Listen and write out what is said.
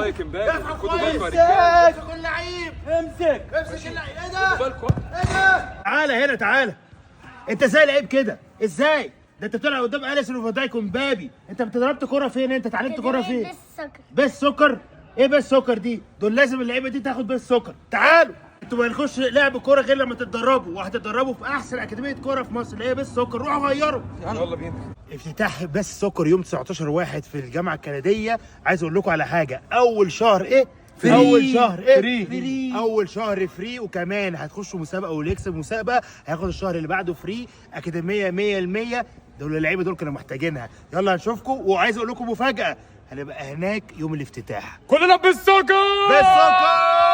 دايك امبابي. دافعوا خدوا كويس. بالكم يا رجاله. امسك اللعيب، امسك امسك اللعيب. ايه ده؟ خدوا بالكم. ايه ده؟ تعالى هنا تعالى. انت ازاي لعيب كده؟ ازاي؟ ده انت بتلعب قدام اليسون وفان دايك ومبابي. انت اتدربت كورة فين؟ انت اتعلمت كورة فين؟ Best Soccer. Best Soccer؟ ايه Best Soccer دي؟ دول لازم اللعيبة دي تاخد Best Soccer. تعالوا انتوا ما نخش لعب كورة غير لما تتدربوا، وهتتدربوا في احسن اكاديمية كورة في مصر اللي هي Best Soccer. روحوا غيروا. يلا بينا. افتتاح Best Soccer يوم 19/1 في الجامعة الكنديه. عايز اقول لكم على حاجة، اول شهر ايه؟ free. اول شهر ايه؟ free. free. اول شهر free، وكمان هتخشوا مسابقة، واللي يكسب مسابقة هياخد الشهر اللي بعده free. اكاديمية 100%، دول اللعيبة دول كانوا محتاجينها. يلا هنشوفكم، وعايز اقول لكم مفاجاة، هنبقى هناك يوم الافتتاح. كلنا Best Soccer. Best Soccer.